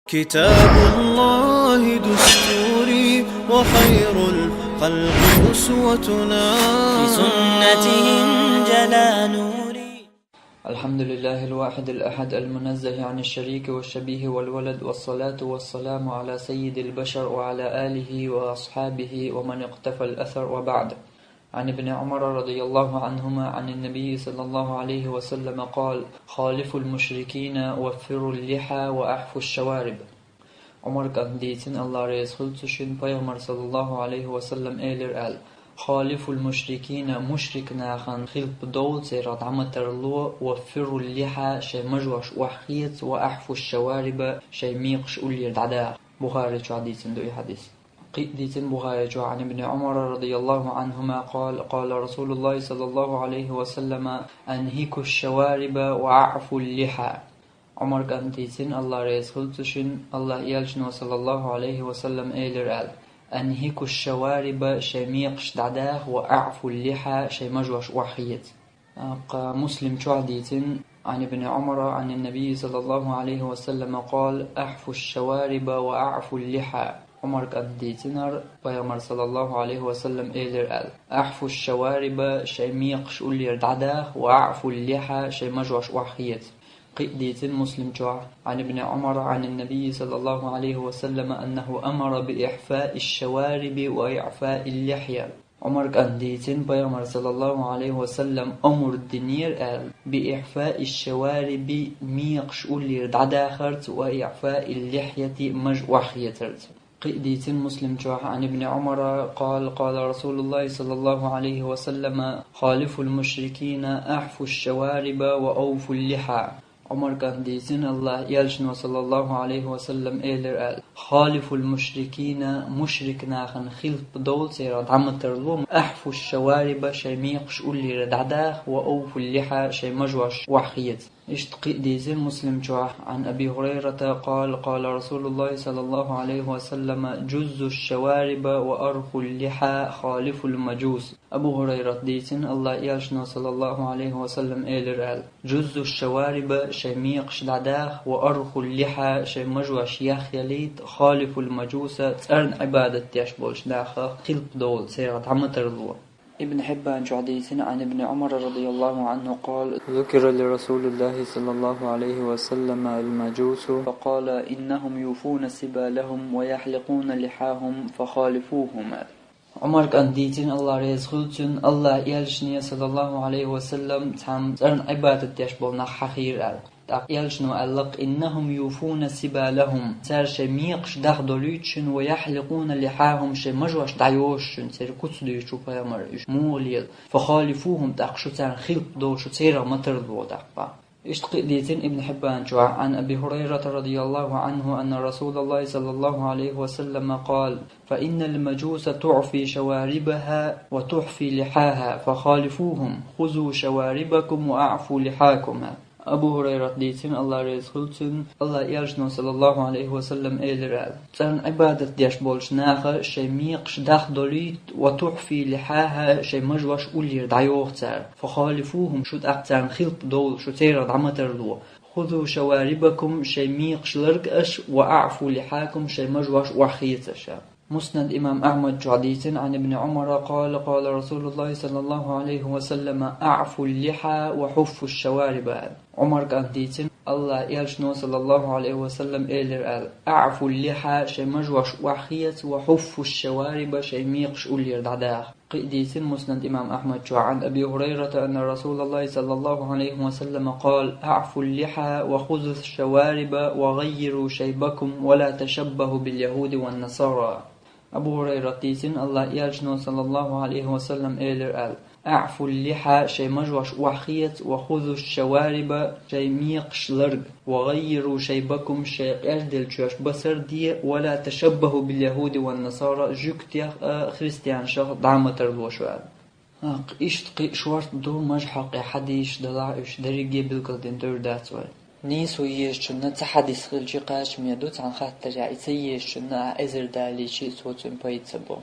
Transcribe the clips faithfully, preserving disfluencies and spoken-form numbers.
كتاب الله دستوري وخير الخلق أسوتنا. بسنته انجلى نوري. الحمد لله الواحد الأحد المنزه عن الشريك والشبيه والولد، والصلاة والسلام على سيد البشر وعلى آله وأصحابه ومن اقتفى الأثر، وبعد. عن ابن عمر رضي الله عنهما عن النبي صلى الله عليه وسلم قال: خالفوا المشركين وفروا اللحى وأعفوا الشوارب. Ӏумар кӀанта дийцина, Аллах реза хуьлда цу шинна, пайхамар саллаллаху Ӏалайхи ва саллам элира аьлла: خالفوا المشركين, мушрик нахана хилпа довла, церах дӀа ма тарло, وفروا اللحى, шайн мажош охьахеца, وأعفوا الشوارب, шайн мекхаш уллера дӀадаха. Бухари чохь дийцина ду и хьадис. Кхин а дийцина Бухари чохь, عن ابن عمر رضي الله عنهما قال: قال رسول الله صلى الله عليه وسلم: أنهكوا الشوارب وأعفوا اللحى. Ӏумар кӀанта дийцина, Аллах реза хуьлда цу шинна, Аллах элчано саллаллаху Ӏалайхи ва саллам элира аьлла: أنهكوا الشوارب, шайн мекхаш дӀадаха, وأعفوا اللحى, шайн мажош охьахеца. ТӀаккха Муслим чохь дийцина, عن ابن عمر عن النبي صلى الله عليه وسلم قال: أعفوا الشوارب وأعفوا اللحى. Ӏумар кӀанта дийцинарг, пайхамар саллаллаху Ӏалайхи ва саллам элира аьлла: أعفوا الشوارب, шайн мекхаш уллера дӀадаха, وأعفوا اللحى, шайн мажош охьахеца. Кхин а дийцина Муслим чохь, عن ابن عمر عن النبي صلى الله عليه وسلم أنه أمر بإعفاء الشوارب وإعفاء اللحية. Ӏумар кӀанта дийцина, пайхамар саллаллаху Ӏалайхи ва саллам омра динера аьлла: بإعفاء الشوارب, мекхаш уллера дӀадахарца, وإعفاء اللحية, маж охьахецарца. Кхин а дийцина Муслим чохь, عن ابن عمر قال: قال رسول الله صلى الله عليه وسلم: خالفوا المشركين، أعفوا الشوارب وأوفوا اللحى. Ӏумар кӀанта дийцина, Аллах элчано саллаллаху Ӏалайхи ва саллам элира аьлла: خالفوا المشركين, мушрик нахана хилпа довла, церах дӀа ма тарло, أعفوا الشوارب, шайн мекхаш уллера дӀадаха, وأوفوا اللحى, шайн мажош охьахеца. Иштта кхин а дийцина Муслим чохь, عن أبي هريرة قال: قال رسول الله صلى الله عليه وسلم: جزوا الشوارب وأرخوا اللحى، خالفوا المجوس. Абу ХӀурайрата дийцина, Аллах элчано саллаллаху Ӏалайхи ва саллам элира аьлла: جزوا الشوارب, шайн мекхаш дӀадаха, وأرخوا اللحى, шайн мажош яхъялийта, خالفوا المجوس, цӀерна Ӏибадат деш болчу нахах хилпа довла, церах дӀа ма тарло. Ибн Хьиббан чохь дийцина, عن ابن عمر رضي الله عنه قال: ذكر لرسول الله صلى الله عليه وسلم المجوس فقال: إنهم يوفون سبالهم ويحلقون لحاهم فخالفوهم. Ӏумар кӀанта дийцина, Аллах реза хуьлда цунна, Аллах элчане саллаллаху Ӏалайхи ва саллам цхьамма цӀерна Ӏибадат деш болу нах хьахийра аьлла. ТӀаккха элчано аьлла-кх: إنهم يوفون سبالهم, цара шайн мекхаш дахдолуьйту шуна, ويحلقون لحاهم, шайн мажош дӀайохуш шуна, церан куц дуьйцуш ву пайхамар, уьш муха лела. فخالفوهم, тӀаккха шу царна хилпа довла, шу церах ма тарло тӀаккха. Иштта кхин а дийцина Ибн Хьиббан чохь, عن أبي هريرة رضي الله عنه أن رسول الله صلى الله عليه وسلم قال: فإن المجوس تعفي شواربها وتحفي لحاها، فخالفوهم، خذوا شواربكم وأعفوا لحاكم. Абу ХӀурайрата дийцина, Аллах реза хуьлда цунна, Аллах элчано саллаллаху Ӏалайхи ва саллам элира аьлла: цӀерна Ӏибадат деш болчу наха шайн мекхаш дахдолуьйту, وتحفي لحاها, шайн мажош уллера дӀайоху цара. فخالفوهم, шу тӀаккха царна хилпа довла, шу церах дӀа ма тарло. خذوا شواربكم, шайн мекхаш ларга аша, وأعفوا لحاكم, шайн мажош охьахеца аша. Муснад имам Ахьмад чохь дийцина, عن ابن عمر قال: قال رسول الله صلى الله عليه وسلم: أعفوا اللحى وحفوا الشوارب. Ӏумар кӀанта дийцина, Аллах элчано саллаллаху Ӏалайхи ва саллам элира аьлла: أعفوا اللحى, шайн мажош охьахеца, وحفوا الشوارب, шайн мекхаш уллера дӀадаха. Кхин а дийцина Муснад имам Ахьмад чохь, عن أبي هريرة أن رسول الله صلى الله عليه وسلم قال: أعفوا اللحى وخذوا الشوارب وغيروا شيبكم ولا تشبهوا باليهود والنصارى. Абу ХӀурайрата дийцина, Аллах элчано саллаллаху Ӏалайхи ва саллам элира аьлла: أعفوا اللحى, шайн мажош охьахеца, وخذوا الشوارب, шайн мекхаш ларга, وغيروا شيبكم, шайн къежделлачоьш басар де, ولا تشبهوا باليهود والنصارى, жуьгтех а, христианашах дӀа ма тарло шу аьлла. ТӀаккха иштта кхин а шорта ду, мажа хьокъехь хьадисаш далахь, уьш дерриге билгалдина дер дац вай. Нийсо езачунна цхьа хьадис хилча кхачаме ду, цхьана хаттарехь и ца езачунна ахь эзар далийча а цо цуьнан пайда ца бо.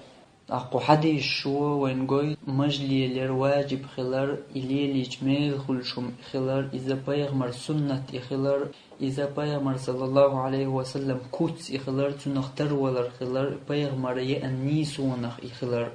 ТӀаккха кху хьадисашо вайна гойту мажа лелаяр важиб хилар, и лелийча мел хуьлуш хӀума хилар, иза пайхамаран суннат и хилар, Иза пайхамар, саллаллаху алейхи ва саллям, куц и хилар, цунах тарвалар хилар, пайхамара яан нийсонах и хилар.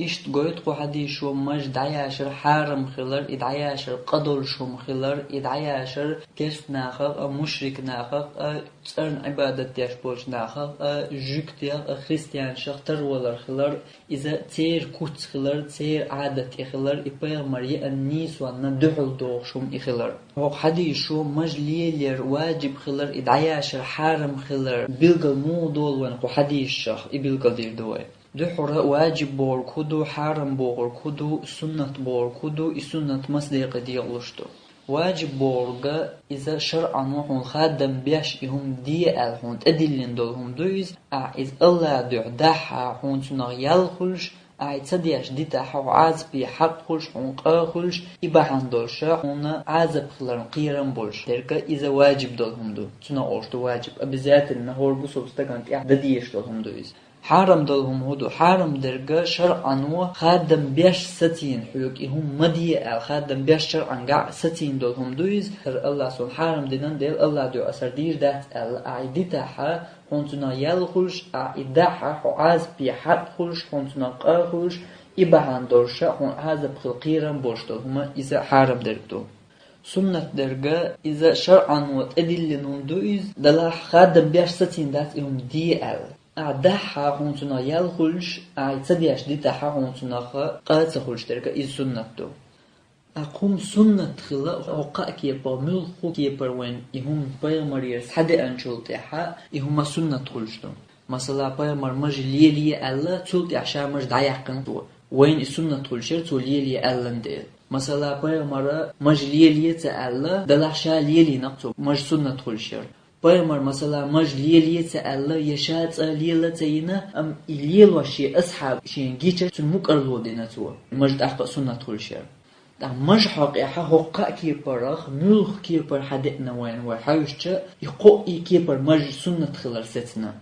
Иштта гойту кху хьадисо маж дӀаяшар хьарам хилар, и дӀаяшар къа долуш хӀума хилар, и дӀаяшар керст нахах а, мушрик нахах а, цӀарна Ӏибадат деш болчу нахах а, жуьгтех а, христианшах тарвалар хилар, иза церан куц хилар, церан Ӏадат и хилар, и пайхамар яан нийсонна дуьхьал дохуш хӀума и хилар. ХӀокху хьадисо маж лелаяр ваджиб хилар, и дӀаяшар хьарам хилар билгал муха долу вайн кху хьадисшах, и билгал дийр ду вай. Дуьххьара ваджиб бохург хӀун ду, хьарам бохург хӀун ду, суннат бохург хӀун ду, и суннат маса декъе декъалуш ду. Ваджиб бохург иза шаръано хьуна хадам беш и хӀума де аьлла хьуна тӀедиллина долу хӀума ду иза, ахь иза Аллах дуьхьа дахьа хьуна цунах ял хуьлуш, ахь и ца деш дитахь хьо Ӏазапе хьакъ хуьлуш, хьуна къа хуьлуш, и бахьана долуша хьуна Ӏазап хиларна кхерам болуш дерг иза ваджиб долу хӀума ду. Цунах олуш ду ваджиб, обязательно хӀоргу сов стагана тӀехь дан дезаш долу хӀума ду иза. Хьарам долу хӀума хӀун ду? Хьарам дерг шаръано хадам беш сацийна хьоьга и хӀума ма де аьлла, хадам беш шаръан гахь сацийна долу хӀума ду иза. Сара Аллах суна хьарам динан дела, Аллах дуьхьа аса дийр дац аьлла, ахь и дитахьа, хьуна цунах ял хуьлуш, ахь и дахьа, хьо Ӏазапе хьакъ хуьлуш, хьуна цунах къа хуьлуш, и бахьана долуша хьуна Ӏазап хила кхерам болуш долу хӀума иза хьарам дерг ду. Суннат дерг иза шаръано тӀедиллина хӀума ду иза, далахь хадам беш сацийна дац и хӀума де аьлла. Ахь дахьа хьуна цунах ял хуьлуш, ахь ца деш дитахьа хьуна цунах къа ца хуьлуш дерг иза суннат ду. Акхум суннат хила хӀокху кхаа кепара, муьлхха кепара вайн и хӀума пайхамарера схьадеанчул тӀаьхьа и хӀума суннат хуьлуш ду. Масала, пайхамар маж лелае аьлла, цул тӀаьхьа ша маж дӀаяьккхина цо. Вайна и суннат хуьлуш яра цо лелае аьллан дела. Масала, пайхамара маж лелае ца аьлла, далахь ша лелийнакх цо, маж суннат хуьлуш яра. Пайхамар, масала, маж лелае ца аьлла, я ша цкъа лела ца йина, амма и лелош шен асхьаб шен гича, цунна мукӀарло дина цо, маж тӀаккха а суннат хуьлуш яра. ТӀаккха маж хьокъехьа хӀокху кхаа кепарах муьлхха кепара хьадеана вайна вай хьаьвсича, и кхоъ и кепара маж суннат хилар сецна.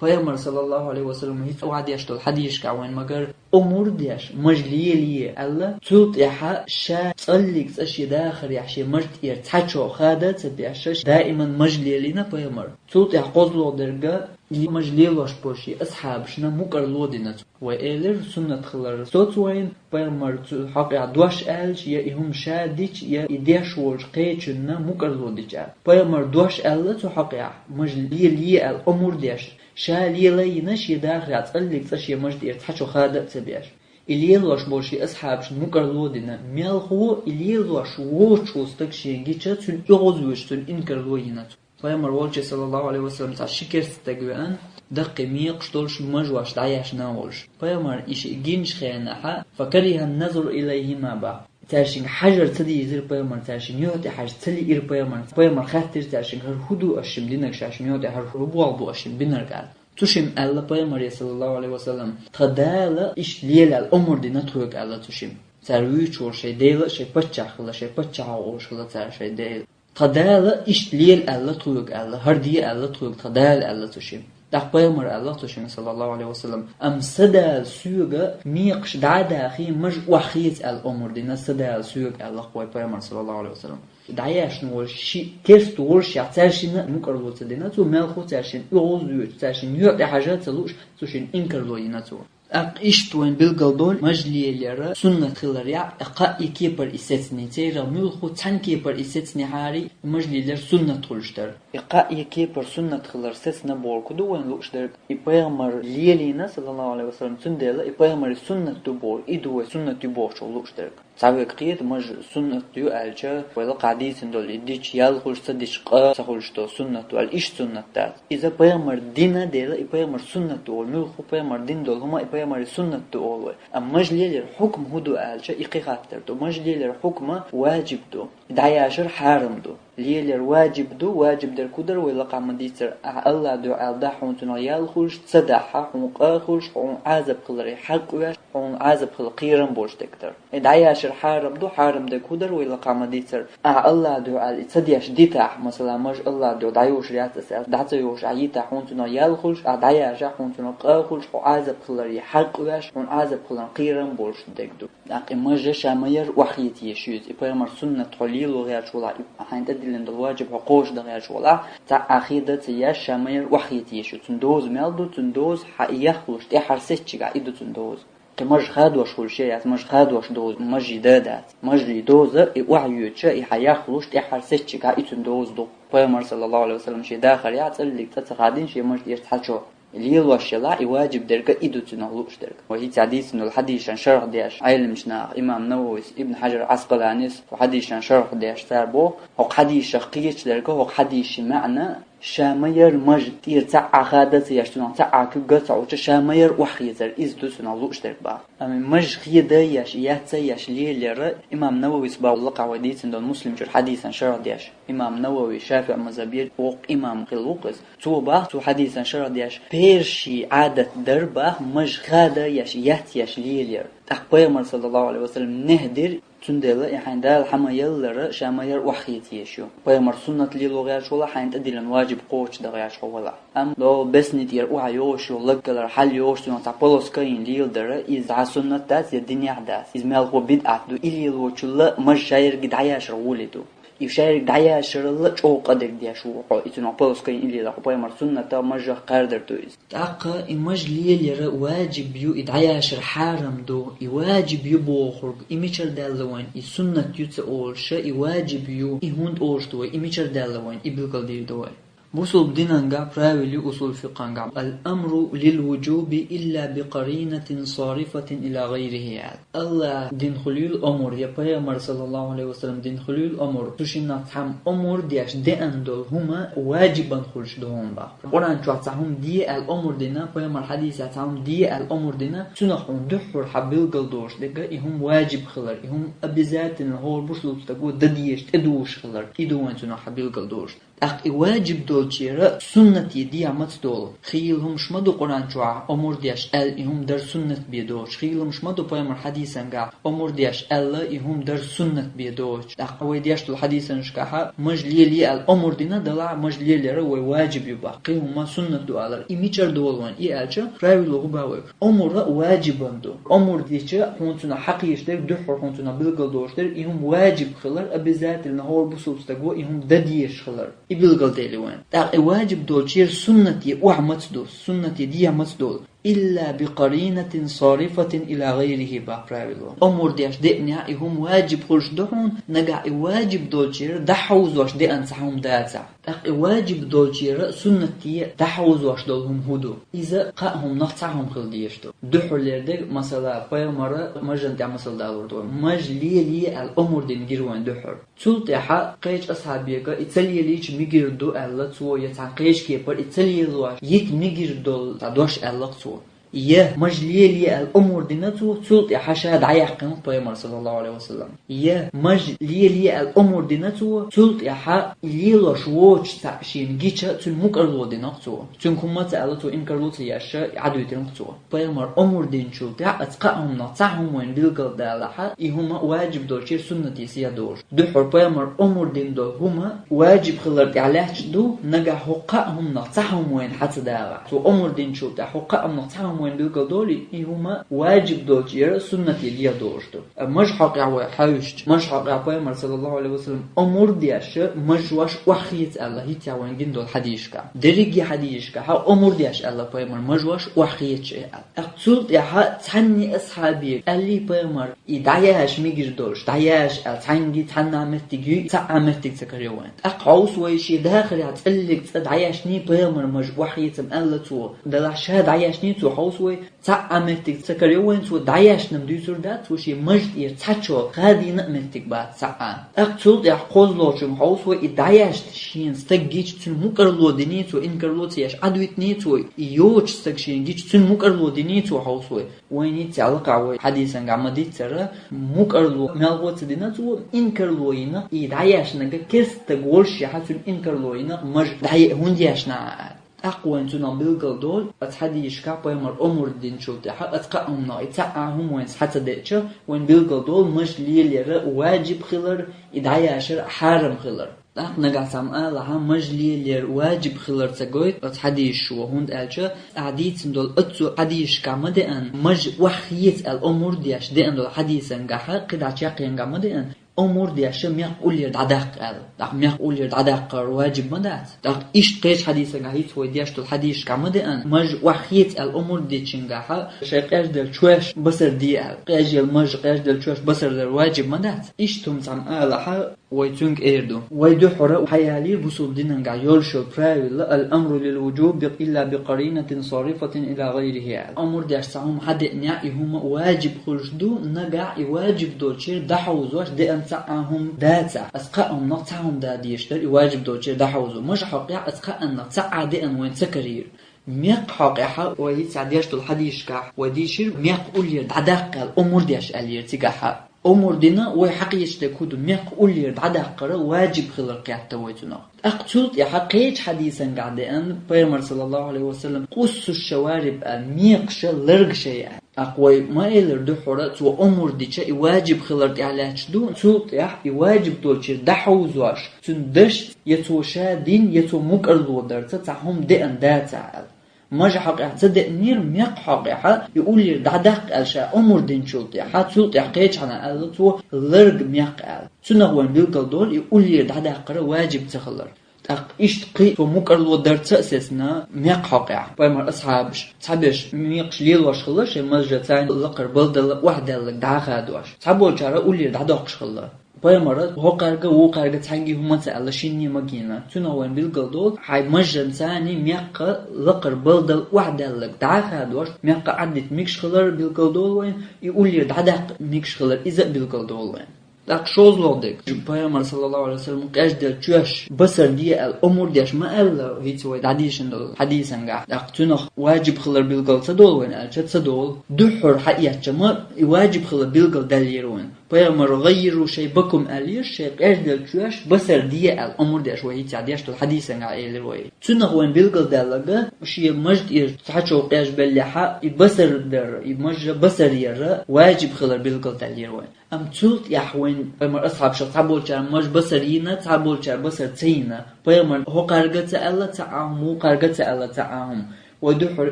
Пайхамар, саллаллаху алейхи ва саллям, хӀинца охьадеш долу хьадисашкахь вайн магар, омур деш, маж лелае аьлла, цул тӀаьхьа ша цкъаллиг цкъа шен дахарехь шен маж тӀера цхьачо хада а ца беш, даиман маж лелийна пайхамар. Цул тӀаьхьа кхозлагӀа дерг, и маж лелош болу шен асхьабашна мукӀарло дина цо. Вай элира, суннат хилар соцу вайна, пайхамар цу хьокъехь дош аьлча, я и хӀума ша дича, я и деш волчу кхечунна мукӀарло дича. Пайхамар дош аьлла цу хьокъехь, маж лелае аьлла омур деш. Ша лела а йина, шен дахарехь цкъаллиг цкъа шен маж тӀера цхьачо хада а ца беш. И лелош болу шен асхьабашна мукӀарло дина. Мелхо и лелош воцуш волу стаг шен гича, цуьнан оьгӀазвоьдуш, цуьнан инкарло йина цо. Пайхамар волчу, саллаллаху алейхи ва саллям, цхьа ши керста стаг веана, даккхий мекхаш долуш, мажош дӀаяьшна волуш. Пайхамар и шиъ гинчу хенахьа, факарихьа назру илайхима бах. Цаьршинга хьажар ца дийзира пайхамар, цаьршинна юьхь тӀе хьажа ца лиира пайхамар. Пайхамар хаьттира цаьршинга, хӀара хӀун ду аш шимма динарг, шаьш юьхь тӀе хӀара хӀун болх бу аш шимма бинарг аьлла. Цу шимма аьлла пайхамаре, саллаллаху алейхи ва саллям, тхан Дала иштта лела аьлла омур дина тхоьга аьлла цу шимма. Цара вуьйцуш волу шайн Дела а шайн паччахь хилла, шайн паччахьо олуш хилла цара шайн Дела. Тхан Дала иштта лела аьлла тхоьга аьлла, хӀара де аьлла тхоьга тхан Дала аьлла цу шимма. ТӀаккха пайхамар аьлла цу шимма, саллаллаху алейхи ва саллям, амма сан Дала соьга мекхаш дӀа а дахий, маж охьахеца аьлла омур дина, сан Дала соьга аьлла вай пайхамар, саллаллаху алейхи ва саллям. ДӀаяьшна волу шиъ керста волушехь, цаьршинна а мукӀарло ца дина цо, мелхо цаьршинна оьгӀазвоьдуш, цаьршинна юьхь тӀе хьажа ца лууш, цу шимма инкарло йина цо. ТӀаккха иштта вайн билгал долу маж лелаяр суннат хиларехь, кхаа и кепара и сецний, церан муьлхха цхьана кепара и сецнехьарий, маж лелаяр суннат хуьлуш дара. И кхаа и кепара суннат хилар сецна бохург ду вайн лууш дерг. И пайхамар лелийна, саллаллаху алейхи ва саллям, цундела и пайхамаран суннат ду бохург, и ду вай суннат ю бохучух лууш дерг. Цхьа вайга кхета, маж суннат ю аьлча, вай лакхахь дийцина долу и дича ял хуьлуш, ца дича къа ца хуьлуш долу суннат ду аьлла, иштта суннат дац. Иза пайхамар дина дела, и пайхамар суннат ду олу, муьлхха пайхамар дина долу хӀума и пайхамаран суннат ду олу вай. Амма маж лелаяр хьукма хӀун ду аьлча, и кхин хаттар ду. Маж лелаяр хьукма ваджиб ду, и дӀаяшар хьарам ду. Лелаяр ваджиб ду, ваджиб дерг хӀун дара вай лакхахь ма дийццара, ахь Аллах дуьхьа аьлла дахь хьуна цунах ял хуьлуш, ца дахьа хьуна къа хуьлуш, хьуна Ӏазап хиларе хьакъ веш, хьуна Ӏазап хила кхерам болуш дерг дара. И дӀаяшар хьарам ду, хьарам дерг хӀун дара вай лакхахь ма дийццара, ахь Аллах дуьхьа аьлла и ца деш дитахь, масала, маж Аллах дуьхьа дӀайошур яц аса аьлла, дӀа ца йошуш ахь йитахь хьуна цунах ял хуьлуш, ахь дӀаяшахь хьуна цунах къа хуьлуш, хьо Ӏазап хиларе хьакъ веш, хьуна Ӏазап хиларна кхерам болуш дерг ду. ТӀаккха и мажа ша ма яра охьахеца езаш иза, и пайхамаран суннат хьо Лело гӀерташ волахь, хьайна тӀедиллина долу ваджиб хьо кхочушдан гӀерташ волахь, цхьа а хеда ца еш, ша ма-ярра охьахеца езаш ю. Цуьнан доза мел ду, цуьнан доза хьан и яхлуш тӀаьххьара сецчигахь и ду цуьнан доза. Кхин маж хадош хуьлуш я яц, маж хадош доза, мажий да дац. Мажлий доза, и охьайоьдуш, и хьан яхлуш тӀаьххьара сецчигахь и цуьнан доза ду. Пайхамар, саллаллаху алейхи ва саллям, шен дахарехь цӀаллиг цӀа ца хадийна шен мажа тӀера цхьа чо. Лелош елахь, и ваджиб дерг и ду цунах лууш дерг. Вай хӀинца дийцина долу хьадисашна шарх деш, Ӏелимчу наха, имам Нававис, Ибн Хьаджар Ӏаскъаланис, хьадисашна шарх деш цара боху, хӀокху хьадисех кхечу дерг, хӀокху хьадисийн маьӀна, ша ма-ярра мажа тӀера цхьа а хада ца еш, цунах цхьа а куьг ца Ӏуьттуш, ша ма-ярра охьахецар, иза ду цунах лууш дерг боху. Амма мажа хеда еш, яц ца еш лелаяр, имам Нававис боху лакхахь вай дийцина долу Муслим чуьра хьадисашна шарх деш. Имам Навави, ШафиӀ мазхабера воккха имам хилла ву-кх иза. Цо боху, цу хьадисашна шарх деш, персийн Ӏадат дара боху, мажа хада еш, яц еш лелаяр. ТӀаккха Пайхамар, саллаллаху алейхи ва саллям, нехь дира, цундела и хьайн Дала хьан ма-яллара, ша ма-ярра охьахеца езаш ю. Пайхамар суннат лело гӀерташ волахь, хьайна тӀедиллина ваджиб кхочушдан гӀерташ хьо валахь. Амма ло беснитера охьайогӀуш ю, лаг кӀелара хьалйогӀуш, цунах цхьа полоска йина леладар, иза я суннат дац, я динехь дац. Иза мелхо бидӀат ду, и лелочул а мажа шайриг дӀаяшар гӀоле ду. И шайриг дӀаяшарал а чӀогӀа къа дерг деш ву хьо, и цунах полоска йина и лелар, хьо Пайхамар суннатах, мажах кхаьрдар ду иза. ТӀаккха и мажа лелаяр ваджиб ю, и дӀаяшар хьарам ду, и ваджиб ю бохург, и мичара даьлла вайн, и суннат ю ца олуш, и ваджиб ю, и хӀунда олуш ду вай, и мичара даьлла вайн, и билгалдийр ду вай. Бусулба динангахь правил ю усул фикъхангахь: «Ал-амру лил-вуджуби илла би къаринатин сарифатин ила гӀайрихи», – аьлла. Аллах дина хуьлийла омур, я Пайхамар, саллаллаху алейхи ва саллям, дина хуьлийла омур, цу шиннах цхьамма омур деш деана долу хӀума ваджибан хуьлуш ду хьуна боху. Къуръан чохь цхьа хӀума де аьлла омур дина, Пайхамар хьадисехь цхьа хӀума де аьлла омур дина, цунах хьуна дуьххьара хьан билгалдолуш дерг, и хӀума ваджиб хилар, и хӀума обязательно хӀора бусулба стаго дан дезаш, тӀедужуш хилар, и ду вайн цунах хьан билгалдолуш. ТӀаккха и ваджиб долчеран суннате дехьа маца долу? Хийла хӀумаш ма ду Къуръан чохь омур деш аьлла, и хӀума дар суннат бен доцуш. Хийла хӀумаш ма ду Пайхамар хьадисангахь омур деш аьлла, и хӀума дар суннат бен доцуш. ТӀаккха вай деш долу хьадисанашкахь мажа лелае аьлла омур дина, делахь мажа лелаяр вай ваджиб ю боху, кхин хӀума суннат ду алар. И мичара долу вайн, и аьлча, правило хӀун боху вай? Омур ваджибан ду. Омур дича, хьуна цунах хьакхеташ дерг, дуьххьара хьуна цунах билгалдолуш дерг, и хӀума ваджиб хилар, обязательно хӀора бусулба стаго и хӀума дан дезаш хилар. И билгалдели вайн. ТӀаккха и ваджиб долчеран суннате охьа маца ду, суннате дехьа маца долу? Илла би къаринатин сарифатин ила гӀайрихи боху правило. Омур деш деанехь и хӀума ваджиб хуьлуш ду хьуна, нагахь и ваджиб долчеран дӀахьовзош деана цхьа хӀума дацахь. ТӀаккха и ваджиб долчеран суннате дӀахьовзош долу хӀума хӀун ду? Иза кхаа хӀуманах цхьа хӀума хила дезаш ду. Дуьххьарлера дерг, масала, Пайхамара мажан тӀехь масал далур ду вай. Мажа лелае аьлла омур дина гира вайн дуьххьара. Цул тӀаьхьа кхечу асхьабега и ца лелийча мегар ду аьлла цо, я цхьана кхечу кепара и ца лелош йита мегар долу цхьа дош аьлла-кх цо. Я мажа лелае аьлла омур дина цо, цул тӀаьхьа ша дӀаяьккхина-кх Пайхамар, саллаллаху алейхи ва саллям. Я мажа лелае аьлла омур дина цо, цул тӀаьхьа и лелош воцуш цхьаъ шена гича, цуьнан мукӀарло дина-кх цо. Цуьнга хӀумма а ца аьлла, цо инкарло ца еш, Ӏадуьйтина-кх цо. Пайхамар омур динчул тӀаьхьа оцу кхаа хӀуманах цхьа хӀума вайна билгалдалахь, и хӀума ваджиб долчеран суннате сехьа долуш. Дуьххьара Пайхамар омур дина долу хӀума ваджиб хилар тӀехь лаьтташ ду, нагахь хӀокху кхаа хӀуманах цхьа хӀума вайна хьа ца далахь. Цо омур динчул тӀаьхьа хӀокху кхаа хӀуманах цхьа хӀума вайна билгалдолий, и хӀума ваджиб долчеран суннате дехьа долуш ду. Мажа хьокъехь вай хьаьвсича, мажа хьокъехь Пайхамар, саллаллаху алейхи ва саллям, омур деш, мажош охьахеца аьлла, хӀинца вайна гина долу хьадисашкахь. Дерриге хьадисашкахь омур деш аьлла Пайхамар, мажош охьахеца аьлла. ТӀаккха цул тӀаьхьа цхьанне а асхьабе аьллий Пайхамар, и дӀаяша мегар долуш, дӀаяша аьлла, цхьаьнгге цхьанна а меттиг юй, цхьа а меттиг ца карайо вайн. ТӀаккха хьовса вай шен дахарехь цӀаллиг цӀа дӀаяшний Пайхамар, мажа охьахецам аьлла цо, делахь ша дӀаяшний цо, хьовса вай, цхьа а меттиг ца карайо вайн, цо дӀаяшна-м дуьйцур дац, цо шен мажа тӀера цхьа чо хадийна а меттиг бац цхьа а. ТӀаккха цул тӀаьхьа кхозлагӀчуьнга хьовса вай, и дӀаяшна шена стаг гича, цуьнан мукӀарло диний цо, инкарло ца еш Ӏадвитиний цо, и йоцуш стаг шена гича, цуьнан мукӀарло диний цо, хьовса вай. Вайна хӀинца лакхахь вай хьадисангахь ма-дийццара, мукӀарло мелхо а ца дина цо, инкарло йина, и дӀаяшнарг керста стаг волушшехь, цуьнан инкарло йина, мажа дӀаяа хӀунда яшна Ӏа аьлла. ТӀаккха вайна цунах билгалдолу, оцу хьадисашкахь Пайхамар омур динчул тӀаьхьа оцу кхаа хӀуманах и цхьа а хӀума вайна схьа ца деъча, вайна билгалдолу мажа лелаяр ваджиб хилар, и дӀаяшар хьарам хилар. ТӀаккха нагахь цхьамма алахь, мажа лелаяр ваджиб хилар ца гойту оцу хьадисашо, хӀунда аьлча ахь дийцина долу оццу хьадисашкахь ма деана, мажа охьахеца аьлла омур деш деана долу хьадисангахь, кхидӀа чекхенгахь ма деана, омур деш мекх уллера дӀадаккха аьлла. ТӀаккха мекх уллера дӀадаккхар ваджиб ма дац. ТӀаккха иштта кхечу хьадисангахь хӀинца вай деш долу хьадисашкахь ма деана, маж охьахеца аьлла омур дечуьнгахь, шайн къежделла чоьш басар де аьлла. Къежъелла маж, къежделла чоьш басар дар ваджиб ма дац. Иштта хӀума цхьамма алахь, вай цуьнга эр ду. Вай дуьххьара хьаялийра бусулба динангахь йолуш йолу правило: «Ал-амру лил-вуджуби илла би къаринатин сарифатин ила гӀайрихи», аьлла. Омур деш цхьа хӀума хьадеънехь, и хӀума ваджиб хуьлуш ду, нагахь и ваджиб долчуьра дӀахьовзош деана цхьа а хӀума дацахь. Аса кхааннах цхьа хӀума да дезаш дара и ваджиб долчуьра дӀахьовзо. Мажа хьокъехь аса кхааннах цхьа а деана вайна ца карийра. Мекх хьокъехь вай хӀинца деш долу хьадисашкахь вай дийшира, мекх уллера дӀадаккха аьлла омур деш аьллера цигахь. Омур дина вай хьакхечу дерг хӀун ду, мекх уллера дӀадаккхар ваджиб хилар кхетта вай цунах. ТӀаккха цул тӀаьхьа кхечу хьадисангахь деана, пайхамар, саллаллаху Ӏалайхи ва саллам, «Къуссу шавариб» аьлла, мекхаш ларгаш яй аьлла. ТӀаккха вай ма элира дуьххьара, цо омур дича и ваджиб хилар тӀехь лаьтташ ду, цул тӀаьхьа и ваджиб долчуьра дӀахьовзош, цуьнан дашца, я цо ша дина, я цо мукӀарло дарца цхьа хӀума деана дацахь аьлла. Мажа хьокъехь ца деънера, мекх хьокъехь и уллера дӀадаккха аьлла ша омур динчул тӀаьхьа, цул тӀаьхьа кхечахьана аьлла цо ларг мекх аьлла. Цунах вайн билгал долу и уллера дӀадаккхар ваджиб ца хилар. ТӀаккха иштта кхин цо мукӀарло дарца а сецна, мекх хьокъехь пайхамар асхьабаш цхьаберш мекхаш лелош хилла, шайн мажа царна лакхара балдалла охьадаьлларг дӀа а хадош. Цхьаболчара уллера дӀадоккхуш хилла. Пайхамара хӀокхаьрга, вукхаьрга цхьаьнгге хӀума ца аьлла, шинне ма гина. Цунах вайн билгал долу, хьайн мажанца царна мекх лакхара балдалла охьадаьлларг дӀа а хадош, мекх Ӏаддита мегаш хилар билгал долу вайн, и уллера дӀадаккха мегаш хилар иза а билгал долу вайн. ТӀаккха шолгӀа дерг, пайхамар, саллаллаху Ӏалайхи ва саллам, къежделла чоьш басар де аьлла омур деш ма аьлла, хӀинца вай дӀадийшина долу хьадисангахь. ТӀаккха цунах ваджиб хилар билгал ца долу вайн аьлча, ца долу. Дуьххьара хьаэцча ма и ваджиб хилар билгал даьллера вайн. Пайхамар: «ГӀаййиру шайбакум», аьллера, шайн къежделла чоьш басар де аьлла омур деш вай хӀинца деш долу хьадисангахь элира вай. Цунах вайн билгал даьлларг, шен мажа тӀера цхьа чов къежбеллехь, и басар дар, и мажа басар яр ваджиб хилар билгал даьллера вайн. Амма цул тӀаьхьа вайн пайхамар асхьабашах цхьаболчара мажа басар йина, цхьаболчара басар ца йина. Пайхамар хӀокхаьрга ца аьлла цхьа а хӀума, вукхаьрга ца аьлла цхьа а хӀума. Вай дуьххьара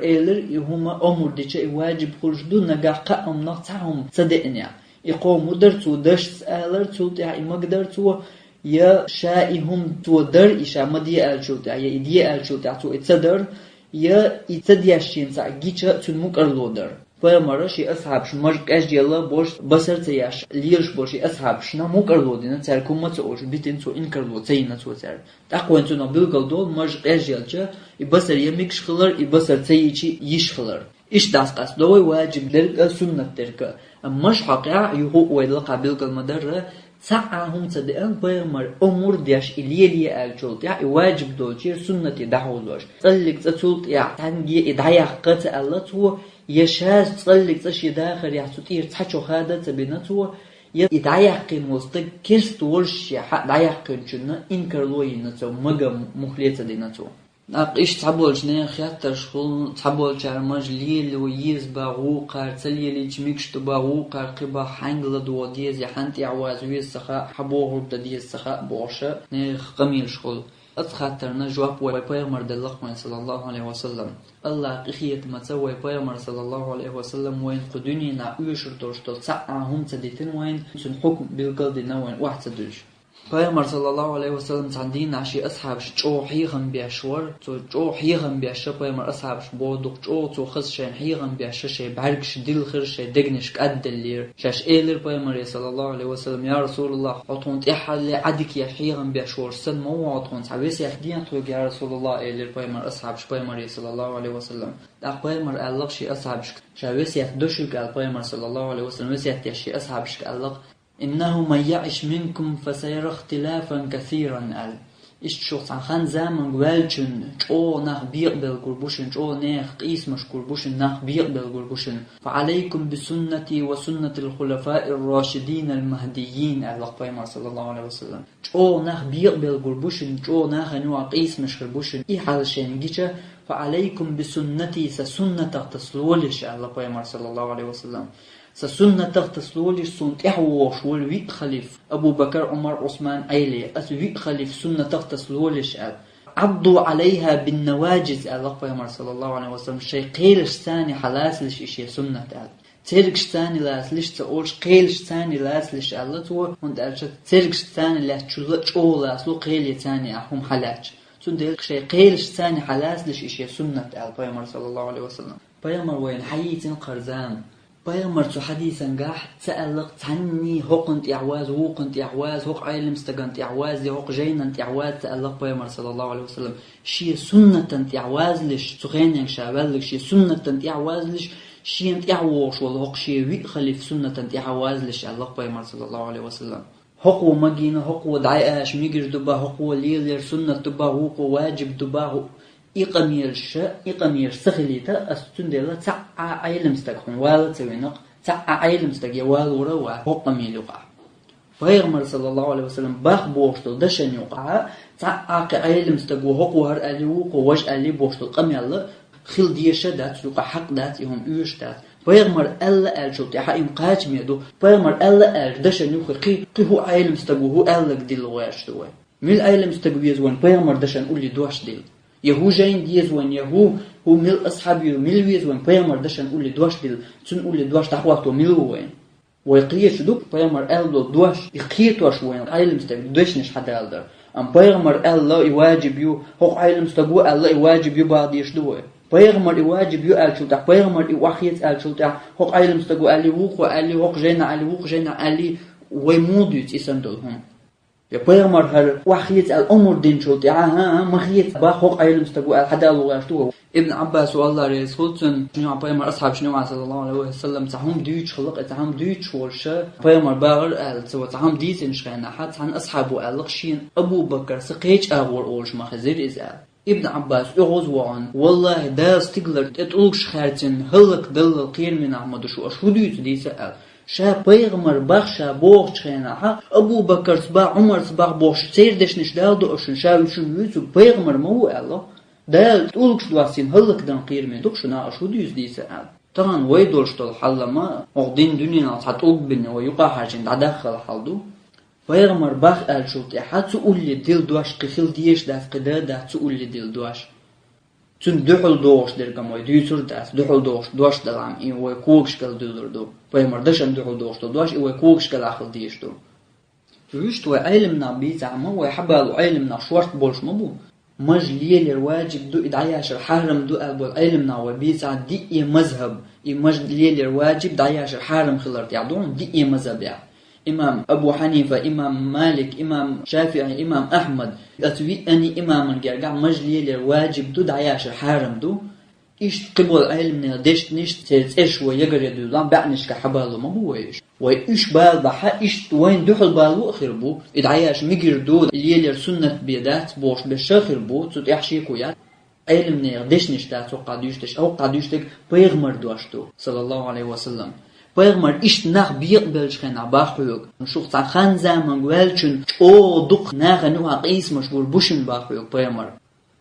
элира, и хӀума омур дича и ваджиб хуьлуш ду, нагахь кхааннах цхьа хӀума ца деънехь. И кхо хӀума дар цо дашца алар, цул тӀаьхьа и магадар цо, я ша и хӀума цо дар, и ша ма де аьллачул тӀаьхьа, я и де аьллачул тӀаьхьа цо и ца дар, я и ца деш шена цхьаъ гича цуьнан мукӀарло дар. Пайхамара шен асхьабаш мажа къежъелла болуш, басар ца еш лелаш болу шен асхьабашна мукӀарло дина, цаьрга хӀума ца олуш, битина цо, инкарло ца йина цо цаьрга. ТӀаккха вайн цунах билгал долу, мажа къежъелча, и басар я мегаш хилар, и басар ца йича йиш хилар. Иштта дӀасакъастадо вай ваджиб дерг а, суннат дерг а. Амма мажа хьокъехь, юха а вай лакхахь билгал ма-дарра, цхьа а хӀума ца деана, пайхамар омур деш и лелае аьллачул тӀаьхьа и ваджиб долчуьра суннате дӀахьовзош. ЦӀаллиг цӀа цул тӀаьхьа цхьаьнгге и дӀаяккха ца аьлла цо, я шаьш цӀаллиг цӀа шен дахарехь цу тӀера цхьа чов хада ца бина цо, я и дӀаяьккхина волу стаг керста волуш шен хьаъ дӀаяьккхинчунна инкарло йина цо, магам, мухле ца дина цо. ТӀаккха иштта цхьаболчу нехан хеттарш хуьлу, цхьаболчара мажа лело еза боху вукхара, ца лелийча мегаш ду боху вукхара, кхин боху хьаьнга ладогӀа деза, я хьанна тӀехь ваза веза ца хаьа, хьан бохург дан деза ца хаьа бохуша, нехан къамелаш хуьлу. Оцу хаттарна жоп вай пайхамар делла-кх вайн, саллаллаху Ӏалайхи ва саллам. АллахӀан къинхетамца вай пайхамар, саллаллаху Ӏалайхи ва саллам, вайна кху дуьненахь оьшур долуш долу цхьа а хӀума ца дитина вайна, цуьнан хьукм билгал а дина вайна охьа ца дуьллуш. Пайхамар, саллаллаху Ӏалайхи ва саллам, цхьана дийнахь шен асхьабашка чӀогӀа хьехам беш вара. Цо чӀогӀа хьехам беш, пайхамар асхьабашка боху дукха чӀогӀа цо хаза шайна хьехам беш, шайн бӀаьргаш дилхира, шайн дегнаш кӀадделлера. Шаьш элира пайхамаре, саллаллаху Ӏалайхи ва саллам: «Я РасулаллахӀ, хьо тхуна тӀаьххьарле Ӏадика еш хьехам беш волуш санна ма ву хьо, тхуна цхьа весет дехьа тхоьга, я РасулаллахӀ», — элира пайхамар асхьабаша пайхамаре, саллаллаху Ӏалайхи ва саллам. ТӀаккха пайхамар аьлла-кх шен асхьабашка: «Ша весет до шуьга», — аьлла пайхамар, саллаллаху Ӏалайхи ва саллам, весет деш шен асхьабашка аьлла-кх: «Иннаху ман яӀиш минкум фасаяра ихтилафан касиран», — аьлла. Иштта шух цхьана хан-заманга ваьллачунна чӀогӀа нах бекъабелла гур бу шуна, чӀогӀа нехан къийсамаш гур бу шуна, нах бекъабелла гур бу шуна. «Фа Ӏалайкум би суннати ва суннатил хулафаир рашидинал махдийин», — аьлла-кх пайхамар, саллаллаху Ӏалайхи ва саллам. ЧӀогӀа нах бекъабелла гур бу шуна, чӀогӀа нахана юкъахь къийсамаш хир бу шуна. И хьал шайна гича, «Фа Ӏалайкум би суннати», сан суннатах тасалолаш, аьлла пайхамар, саллаллаху Ӏалайхи ва саллам. Сан суннатах тасалолаш, суна тӀаьхьа вогӀуш волу виъ халифа, Абу Бакар, Ӏумар, Ӏусман, Ӏели, аса виъ халифа суннатах тасалолаш аьлла. «Ӏадду Ӏалайха бин наваджиз», аьлла пайхамар, саллаллаху Ӏалайхи ва саллам, шайн кхелашца хьалацалаш и шен суннат аьлла. Цергашца лацалаш ца олуш, кхелашца лацалаш аьлла цо, хӀунда аьлча цергашца лаьцначул а чӀогӀа лацало кхелаца а хӀума хьалаьцча. Цундела шайн кхелашца хьалацалаш и шен суннат аьлла пайхамара, саллаллаху Ӏалайхи ва саллам. Пайхамара вайна хьайийцина кхарзам. Пайхамара цу хьадисангахь ца аьлла-кх цхьанний хӀокхунна тӀехь ваз, вукхунна тӀехь ваз, хӀокху Ӏелам стагана тӀехь ваз, я хӀокху жайнана тӀехь ваз ца аьлла-кх пайхамара, саллаллаху Ӏалайхи ва саллам. Шен суннатана тӀехь вазалаш, цу хенахь ша ваьлларг шен суннатана тӀехь вазалаш, шена тӀехь вогӀуш волу хӀокху шен виъ халифа суннатана тӀехь вазалаш аьлла-кх пайхамара, саллаллаху Ӏалайхи ва саллам. ХӀокхо магийна, хӀокхо дӀаяьша мегар ду бах, хӀокхо лелаяр суннат ду бах, вукхо ваджиб ду бах, и къамелаш, и къамелаш ца хилийта ас, цундела цхьа а Ӏелам стаг хьуна вала ца вина-кх, цхьа а Ӏелам стаг я валора а вац хӀокху къамел юкъахь. Пайхамара, саллаллаху Ӏалайхи ва саллам, бах бохуш долу дашан юкъахь цхьа а кхин Ӏелам стаг ву, хӀокхо хӀара аьлли, вукхо важа аьлли бохуш долу къамел хила дезаш а дац, юкъахь хьакъ дац, и хӀума оьшуш дац. Пайхамара аьлла аьллачул тӀаьхьа и хӀума кхачаме ду, пайхамара аьлла аьллачу дашан юххе кхин, кхин хӀун Ӏелам стаг ву, хӀун аьлларг дилла гӀерташ ду вай. Мила Ӏелам стаг веза вайна пайхамара дашан улле дош дилла? Я хӀун жайна деза вайна, я хӀун, хӀун мила асхьаб ю, мила веза вайна пайхамара дашан улле дош дилла, цуьнан улле дош дӀахӀотто мила ву вайна? Вай кхеташ ду пайхамара аьлла долу дош, и кхетош вайна Ӏелам стаг дешнаш хьадала дара. Амма пайхамара аьлла и ваджиб ю, хӀокху Ӏелам стаго аьлла и ваджиб ю баха дезаш ду вай. Пайхамара и ваджиб ю аьллачул тӀаьхьа, пайхамара и охьаэца аьллачул тӀаьхьа, хӀокху Ӏелам стаго аьлли, вукхо аьлли, хӀокху жайнахь аьлли, вукху жайнахь аьлли, вай муха дуьйцу и санна долу хӀума? Я пайхамара хӀара охьаэца аьлла омра динчул тӀаьхьа, хӀан-хӀа, ма хеца бах хӀокху Ӏелам стаго аьлла хьадала гӀерташ ду вай. Ибн Ӏаббаса, Аллах реза хуьлда цунна, шен юкъахь пайхамара асхьабашна юкъахь, саллаллаху Ӏалайхи ва саллам, цхьа хӀума дуьйцуш хилла-кх, и цхьа хӀума дуьйцуш волуш, пайхамара бахар аьлла, цо цхьа хӀума дийцинчу хенахь, цхьана асхьабо аьлла-кх шена, Абу Бакар сан кхечу агӀор олуш ма хезира иза аьлла. Ибн Ӏаббас оьгӀаз вахана, валлахӀи, Дала стигалара тӀе тӀулгаш хаьрцина хӀаллакдаллал кхерамийн нах ма ду шу, аша хӀун дуьйцу дийца аьлла. Ша пайхамара бах ша бохучу хенахь, Абу Бакарца бах, Ӏумарца бах бохуш, церан дешнаш дала ду аша шуна, ша вуьшуш вуьйцург пайхамар ма ву аьлла. Дала тӀулгаш доссийна хӀаллакдан кхераме ду-кх шуна, аша хӀун дуьйцу дийца аьлла. Тахана вай долуш долу хьал-м, хӀокху дин дуьненал цхьа тӀулг бина вай юкъахь хьаьжжина дӀадаххал хьал ду. Пайхамар бах аьллачул тӀаьхьа цу улле дилла дош кхин хила дезаш дац, кхин дан дац цу улле дилла дош. Цунна дуьхьал догӀуш дерг-м вай дуьйцур дац, дуьхьал догӀуш дош далахь-м и вай когашкал дуьллур ду. Пайхамар дашан дуьхьал догӀуш долу дош и вай когашкалахь хила дезаш ду. Вуьшта вай Ӏелам нах бийцахь-м, вай хьабало Ӏелам нах шорта болуш ма бу. Маж лелаяр ваджиб ду, и дӀаяшар хьарам ду аьлла болу Ӏелам нах вай бийцахь диъе мазхӀаб, и маж лелаяр ваджиб, дӀаяшар хьарам хилар тӀехь ду хьуна диъе мазхӀабехь. Имам Абу Хьанифа, имам Малик, имам ШафиӀи, имам Ахьмад, оцу виъанний имаман гергахь маж лелаяр ваджиб ду, дӀаяшар хьарам ду. Иштта кхиболу Ӏелам нехан дешнаш, церан цӀераш вай ягаре дуьйлахь, баьӀнашка хьабало ма бу вай уьш. Вай уьш бала бахьа, иштта вайна дуьхьал бало а хир бу, и дӀаяш мегар ду, лелаяр суннат бен дац бохуш берш а хир бу, цу тӀехь шеко яц. Ӏелам нехан дешнаш дац хӀокхахь дуьйцуш дерш, хӀокхахь дуьйцуш дерг пайхамар дош ду, саллаллаху Ӏалайхи ва саллам. Пайхамар иштта нах бекъабеллачу хенахь бах хьоьга. Шух цхьана хан-заманга ваьллачун чӀогӀа дукха нахана юкъахь къийсамаш гур бу шуна бах хьоьга пайхамар.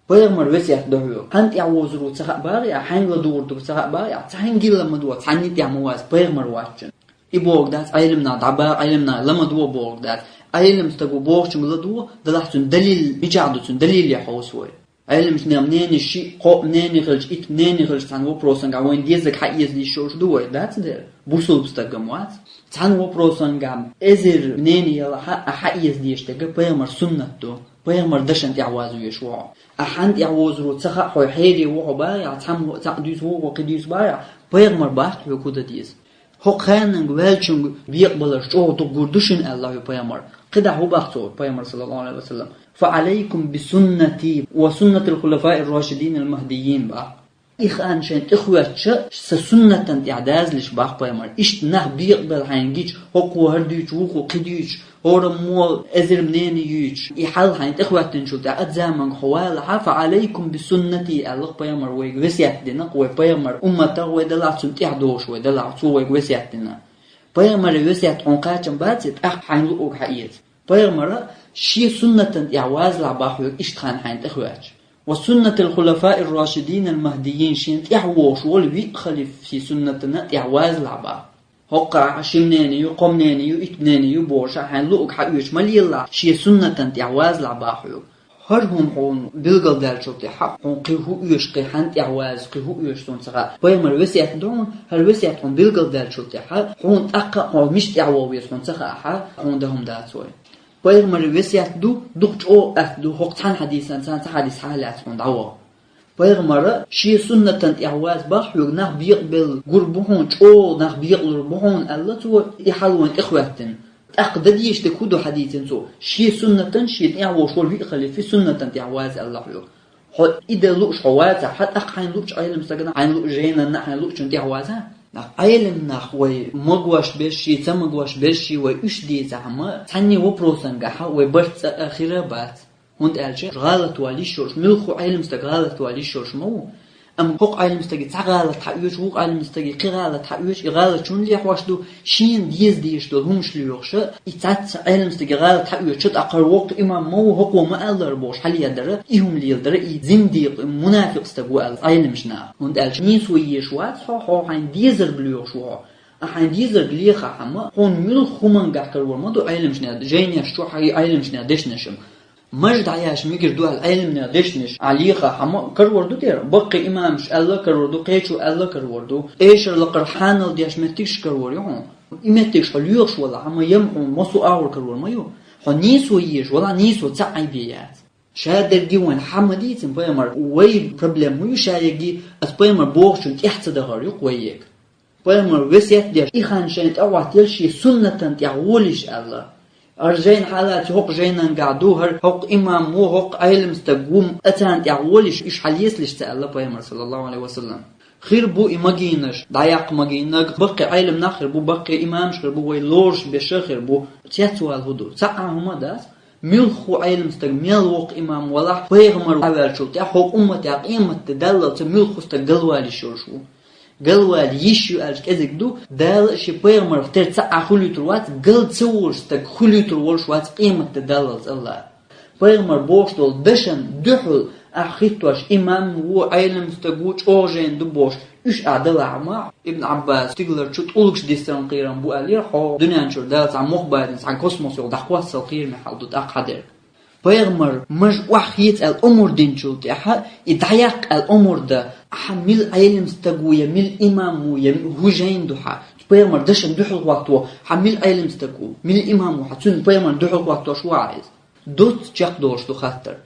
Пайхамар весет до хьоьга. Хьанна тӀехь вовзур ву ца хаьа бахий, хьаьнга ладугӀур ду ца хаьа бахий, цхьаьнгге ла ма до, цхьанна тӀехь ма вац пайхамар воцчун. И бохург дац, Ӏелам нах дӀабаха, Ӏелам нах ла ма до бохург дац. Ӏелам стаг ву бохучунга ладугӀу, делахь цуьнан далил мичахь ду, цуьнан далиле хьовса вай. Ӏелам нах мнение шиъ, кхоъ мнение хилча, итт мнение хилча, цхьана вопросангахь вайна дезарг хьаэца дезаш йолуш ду вай, дац дера? Бусулба стаг-м вац. Цхьана вопросангахь эзар мнение ялахь а, хьаэца дезаш дерг пайхамар суннат ду. Пайхамар дашан тӀехь ваз веш ву хьо. Ахьа хьанна тӀехь вовзур ву ца хаьа, хьо хьере ву хьо бахьа, цхьаммо цхьаъ дуьйцу, вукхо кхин дуьйцу бахьа, пайхамар бахьа хьоьга хӀун дан деза. ХӀокху хананга ваьллачунга бекъабаларш чӀогӀа дукха гур ду шуна аьлла хьоьга пайхамар. КхидӀа хӀун бах цо пайхамар, саллаллаху Ӏалайхи ва саллам? Фа Ӏалайкум би суннати ва суннатил хулафаир рашидинал махдийин бах. И хан шайн тӀехӀоьттича, сан суннатан тӀехь дазалаш бах пайхамар. Иштта нах бекъабелла хьайна гича, хӀокхо хӀара дуьйцу, вукхо кхин дуьйцу, хӀораммо эзар мнение юьйцуш, и хьал хьайна тӀехӀоьттинчул тӀехь а заманга хьо валахьа, фа Ӏалайкум би суннати аьлла-кх пайхамар вайга весет дина-кх, вай пайхамар умматах вай делахь, цунна тӀехь догӀуш вай делахь, цо вайга весет дина. Пайхамаре весет хьуна кхачам баций, тӀаккха хьайна луъург хьаэца. Пайхамара шен суннатан тӀехь вазалахь бах хьоьга иштта хан хьайна тӀехӀоьттича. Ва суннатил хулафаир рашидинал махдийин, шена тӀехь вогӀуш волу виъ халифан суннатана тӀехь вазалахь бах. ХӀокхахь ши мнение ю, кхо мнение ю, итт мнение ю бохуш а хьайна луъург хьаоьцуш ма лелалахь, шен суннатан тӀехь вазалахь бах хьоьга. ХӀара хӀума хьуна билгалдаьллачул тӀехьа, хьуна кхин хӀу оьшу, кхин хьан тӀехь ваза, кхин хӀу оьшу цунна ца хаьа. Пайхамар весет ду хьуна, хӀара весет хьуна билгалдаьллачул тӀехьа, хьуна тӀаккха хьо мишта тӀехь вовза веза хьуна ца хаахь, хьуна дан хӀума дац вай. Пайхамар весет ду, дукха чӀогӀа атта ду, хӀокху цхьана хьадисан цхьана цхьа хьадис хьалаьцна хьуна дӀаваха. Пайхамара шен суннатан тӀехь ваза бах хьоьга, нах бекъабелла гур бу хьуна, чӀогӀа нах бекъалур бу хьуна аьлла цо, и хьал вайна тӀехӀоьттина. ТӀаккха дан дезаш дерг хӀу ду хьадийцина цо? Шен суннатан, шен тӀехь волуш волу виъ халифи суннатан тӀехь ваза аьлла хьоьга. Хьо и дан лууш хьо вацахь, тӀаккха хьайна луучу Ӏелам стагана, хьайна луучу жайнанна, хьайна луучунна тӀехь ваза? Нах Ӏелам нах вай магош берш, шен ца магош берш, вай уьш дийцахь ма, цхьанне вопросангахь вай барт цӀа а хир а бац. ХӀунда аьлча гӀалат вала йиш йолуш, муьлхха Ӏелам стаг гӀалат вала йиш йолуш ма ву. Амма хӀокху Ӏелам стаге цхьа гӀалат хьаоьцуш, вукху Ӏелам стаге кхин гӀалат хьаоьцуш, и гӀалат чунна лехьош ду, шена деза дезаш долу хӀумаш лоьхуш, и цхьацца Ӏелам стаге гӀалат хьаоьцуш, тӀаккха хӀара воккха имам ма ву, хӀокхо ма аьллара бохуш хьаледар, и хӀума леладар, и зиндикъ, мунафикъ стаг ву аьлла Ӏеламнаха. ХӀунда аьлча нийсо езаш вац хьо, хьо хьайна дезарг лоьхуш ву хьо. Ахьа хьайн дезарг лехахь ма, хьуна муьлхха хӀумангахь карор ма ду Ӏеламнаха жайнаш чохь, хьайн Ӏеламнаха дешнаш ма. Маж дӀаяш мегар ду аьлла Ӏеламнаха дешнаш ахьа лехахь ма, карор ду дера, баккхий имамаш аьлла карор ду, кхечо аьлла карор ду, эшар лакхара хьанал деш меттигаш карор ю хьуна. И меттигаш хьо лоьхуш валахь ма, ям хьуна массо а агӀор карор ма ю. Хьо нийсо езаш валахь, нийсо цхьа Ӏайбе яц. Ша дерриге вайна хьан ма дийцина пайхамар, вай проблема хӀун ю ша ерриге, аса пайхамар бохучун тӀехь ца дахар ю-кх вай ерг. Пайхамар весет деш, и хан шайна тӀехӀоттаелла шен суннатан тӀехь волуш аьлла. ХӀара жайна хьалаца хӀокху жайнангахь ду, хӀара хӀокху имам ву, хӀокху Ӏелам стаг ву, ацарна тӀехь волуш, уьш хьалъецалаш ца аьлла пайхамар, саллаллаху Ӏалайхи ва саллам. Хир бу и магийнаш, дӀаяккха магийнарг, баккхий Ӏеламнах хир бу, баккхий имамаш хир бу, вай лоруш беша хир бу. Цецвала хӀу ду? Цхьа а хӀума дац. Муьлхха Ӏеламстаг мел воккха имам валахь, пайхамар ваьллачул тӀаьхьа хӀокху умматехь къематде даллалца муьлхха стаг галвала йиш йолуш ву. Галвала йиш ю аьлча кӀезиг ду, Дала шен пайхамарх тера цхьа а хуьлуьйтур вац, гал ца волуш стаг хуьлуьйтур волуш вац къематде даллалца Аллах. Пайхамар бохуш долу дашан дуьхьал ахь хӀиттош имам ву, Ӏеламстаг ву, чӀогӀа жайна ду бохуш, уьш ахь далахь ма, Ибн Ӏаббас стигалара чу тӀулгаш диссаран кхерам бу аьллера, хьо дуьнен чуьра Дала цхьа мох бадина, цхьа космос йолу дӀакхоссал кхераме хьал ду тӀаккха хьан дерг. Пайхамар маж охьахеца аьлла омра динчул тӀаьхьа, и дӀаяккха аьлла омра дан, хьан мила Ӏеламстаг ву я мила имам ву я хӀун жайна ду хьан? Пайхамар дашан дуьхьал хӀотто, хьан мила Ӏеламстаг ву, мила имам ву хьан? Цуьнан пайхамарна дуьхьал хӀоттош ву ахь иза? Доцца чекхдолуш ду хаттар.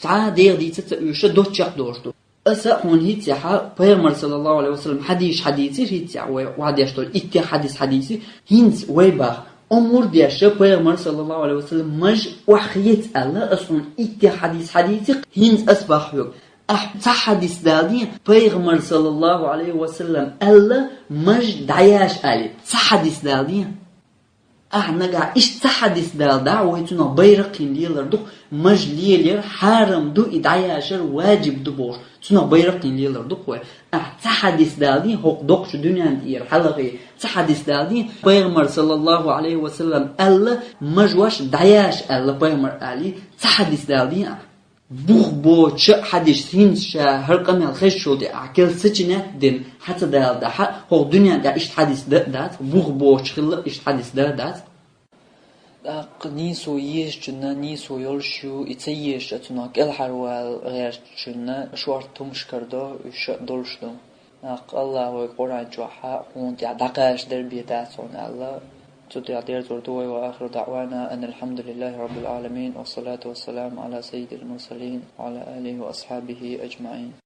Цхьа а дегӀан дийца ца оьшу, доцца чекхдолуш ду. Аса а хьуна хӀинццехьа пайхамар, саллаллаху Ӏалайхи ва саллам, хьадисаш хьадийцира хӀинццехьа вай охьадеш долу иттех хьадис хьадийцира, хӀинца вай баха. Омра деш пайхамар, саллаллаху Ӏалайхи ва саллам, маж охьахеца аьлла, аса хьуна иттех хьадис хьадийцира, хӀинца аса баха хьоьга. Ахь цхьа хьадис даладехьа, пайхамар, саллаллаху Ӏалайхи ва саллам, аьлла, маж дӀаяш али, цхьа хьадис даладехьа. Ахь нагахь иштта цхьа хьадис даладахь, вай цунах байракхин лелар ду-кх, маж лелаяр хьарам ду, и дӀаяшар ваджиб ду бохуш, цунах байракхин лелар ду-кх вай. Ахь цхьа хьадис даладехьа, хӀокху доккхачу дуьнен тӀера хьалхе цхьа хьадис даладехьа, пайхамар, саллаллаху Ӏалайхи ва саллам, аьлла, мажош дӀаяш аьлла пайхамар али, цхьа хьадис даладехьа ахь. Бух боцуш а хьадис хӀинца ша хӀара къамел хезчул тӀе ахь кел сачинет а дина, хьан ца даладахь, хӀокху дуьнен тӀехь иштта хьадис дан а дац, бух боцуш хилла иштта хьадис дан а дац. ТӀаккха нийсо езачунна нийсо йолуш ю, и ца езачу а цунах кӀелхьарвала гӀертачунна шорта хӀумаш карадо, уьш а долуш ду. ТӀаккха Аллах вай Къуръан чохь хьуна тӀехь дӀакхачар бен дац хьуна аьлла, цу тӀехь дерзор ду вай. Ва ахиру даъвана анил хьамдулиллахи раббил Ӏаламин, ва салату ва саламу Ӏала саййидил мурсалин, ва Ӏала алихи ва асхьабихи аджмаӀин.